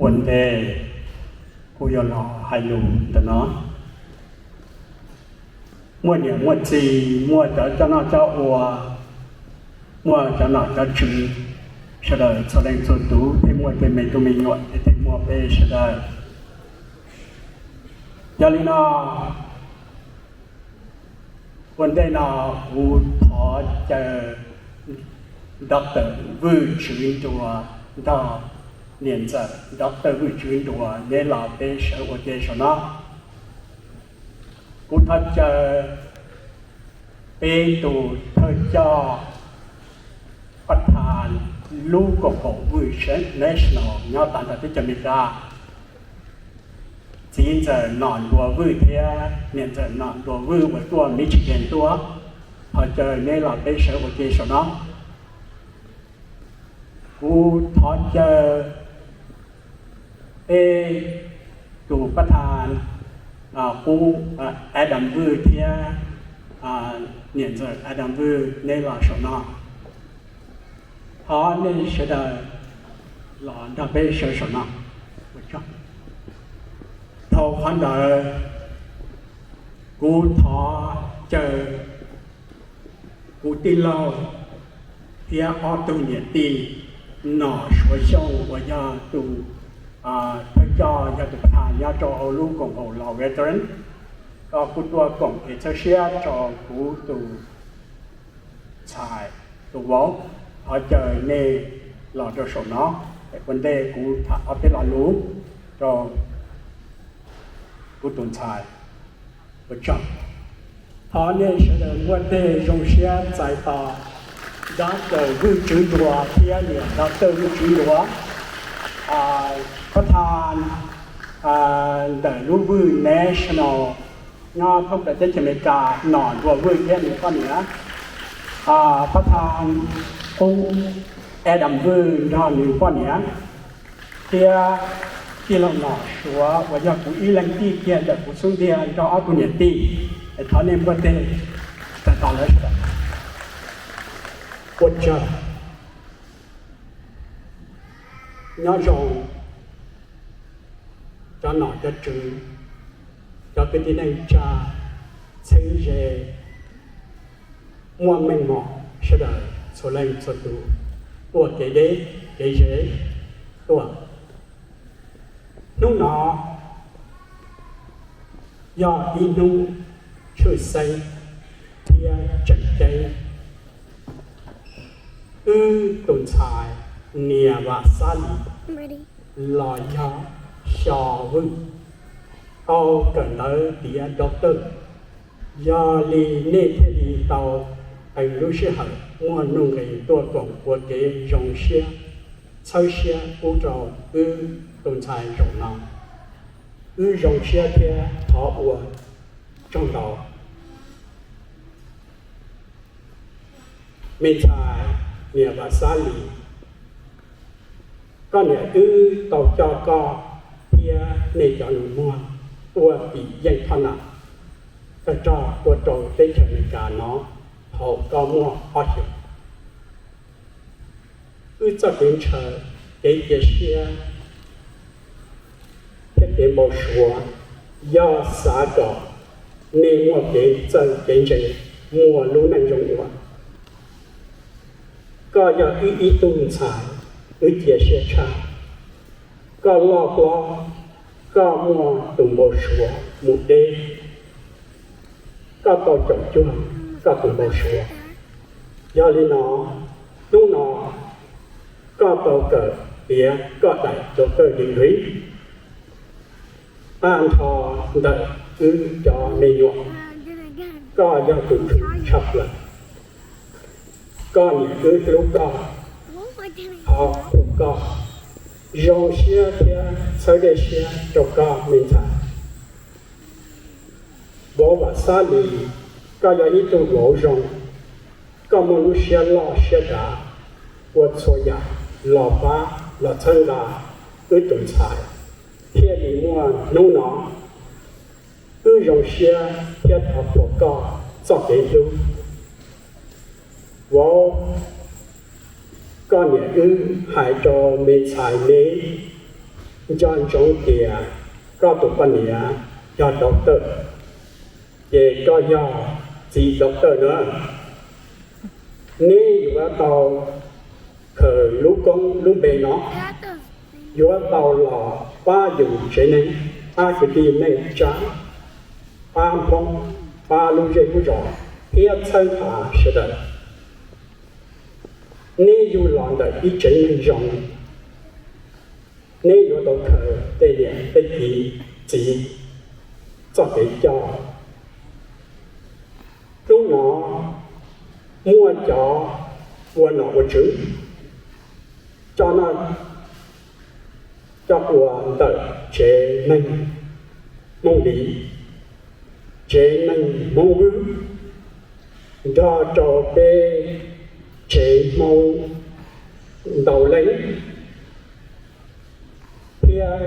Ua ntej kuv yuav los hais lus ntawm no, muaj niam muaj txiv, muaj cov coj noj coj ua, muaj cov nom cov tswv, sawv daws txhua leej txhua tus thiaj muaj tej me tub me nyuam thiaj muaj peb sawv daws. Yog li no, ua ntej no kuv thov caw Doctor Vwj Tswv Nruas nrog niam ntxawm Doctor Vwj Tswv Nruas neb los peb sawv ua ke saum no. Kuv thov caw peb tus thawj coj pab thas lub koom haum Vwj National nyob tag nrho teb chaws Amelikas, txiv ntxawm Nom Nruas Vwj thiab niam ntxawm Nom Nruas Vwj uas tuaj Michigan tuaj, thov caw neb los peb sawv ua ke saum no. Kuv thov caw peb tus pab thas qub Adam Vwj thiab niam ntxawm Adam Vwj neb los saum no. Thov nej sawv daws los nrog peb sawv saum no. Dhau qhov ntawd, kuv thov caw kuv tij laug thiab ob tug niam tij Nom Suav Xyooj uas yog tus thawj coj, yog tus pab thas nyob rau hauv lub koom haum los veteran, koj kuj tuaj koom kev txhawb siab rau kuv tus ntxhais tus vauv. Thov caw nej los rau saum no, ua ntej kuv tham ob peb lo lus rau kuv tus ntxhais. Ua tsaug. Thov nej sawv daws muaj tej zoo siab txais tos Doctor Vwj Tswv Nruas thiab niam Doctor Vwj Tswv Nruas, pab thas ntawm lub Vwj National nyob thoob plaws teb chaws Amelikas, Nom Nruas Vwj thiab nws poj niam, pab thas qub Adam Vwj nrog nws poj niam, thiab tij laug Nom Suav uas yog kuv ib leeg tij kiag ntawm kuv xub ntiag nrog ob tug niam tij. Thov nej muaj tej txais tos lawv sawv daws. Ua tsaug. Nyob zoo cov nom cov tswv, cov kwv tij neej tsa, txheeb ze, muaj meej mom sawv daws txhua leej txhua tus tuaj kev deb kev ze tuaj. Hnub no yog ib hnub tshwj xeeb thiab tseem ceeb. Wb tus ntxhais niam Vam Xab Lis los yog Xyo Vwj tau kawm ntawv tiav doctor. Yog li nej thiaj li tau qee lub sij hawm muaj nuj nqis tuaj koom ua kev zoo siab, txhawb siab pub rau wb tus ntxhais zaum no. Wb zoo siab thiab thov ua tsaug ntau. Me ntxhais niam Vam Xab Lis, koj niam wb tau coj koj thiab nej cov nus muag tuaj tim Yeej Thoj Nam, tag rog tuaj rau teb chaws Amelikas no thaum koj muaj ob xyoos. Wb txoj kev ntshaw, kev cia siab thiab kev npau suav yog xav kom nej muaj kev txawj kev ntse, muaj lub neej zoo ua. Koj yog wb ib tug ntxhais, wb cia siab tshaj. Koj loj hlob, koj muaj tus npau suav mus deb, koj tau caum cuag koj tus npau suav. Yog li no, hnub no koj tau kawm tiav koj daim doctor degree, tag nrho ntawm wb cov me nyuam, koj yog tus khwv tshaj plaws. Koj niam wb hlub koj, thov pum koj, zoo siab thiab txhawb dej siab rau koj me ntxhais. Vauv Vam Xab Lis, koj yog ib tug vauv zoo, koj muaj lub siab loj siab dav, ua txhua yam los pab los txhawb nqa wb tus ntxhais, thiaj li muaj hnub no. Wb zoo siab thiab thov pum koj txoj kev hlub. Vauv, koj niam wb hais rau me ntxhais neb, Nco ntsoov tias koj tus poj niam yog doctor, ces koj yog txiv doctor na. Neb yuav tau khaws lub koob lub npe no, yuav tau los pab yus tsev neeg, pab kwv tij neej tsa, pab Hmoob, pab lub zej lub zos thiab txhawb nqa sawv daws. Neb yug los ntawm ib tsev neeg zoo, neb yuav tau khaws tej niam tej txiv txoj kev coj. Hnub no muaj cov ua nom ua tswv coj noj coj ua ntawm tsev neeg Hmoob Lis, tsev neeg Hmoob Vwj, nrog rau peb tsev Hmoob ntau leej thiab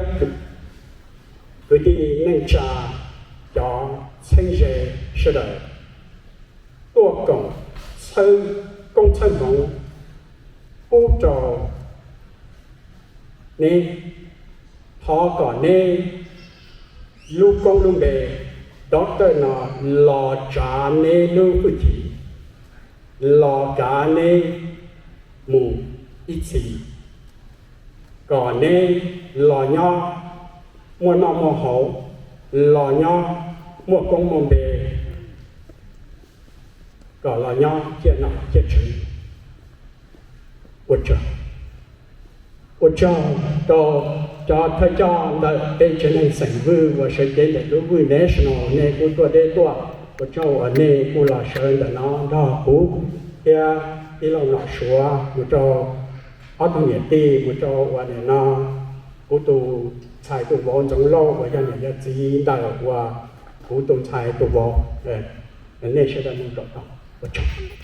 kwv tij neej tsa, cov txheeb ze sawv daws tuaj koom koob txhawb hmoov pub rau neb. Thov kom neb lub koob lub npe doctor no los tsav neb lub hwj chim, los kav neb mus ib txhis, kom neb los nyob muaj noj muaj haus, los nyob muaj koob muaj npe, kom los nyob ciaj nom ciaj tswv. Ua tsaug rau cov thawj coj ntawm peb tsev neeg xeem Vwj uas sawv cev ntawm lub Vwj National, nej kuj tuaj deb tuaj, ua tsaug uas nej kuj los sawv ntawm no nrog kuv thiab tij laug Nom Suav mus rau ob tug niam tij mus rau uas nim no kuv tus ntxhais tus vauv Ntxoov Lauj uas yog niam yog txiv ntawm uas kuv tus ntxhais tus vauv. Nej sawv daws mus rau tod, ua tsaug.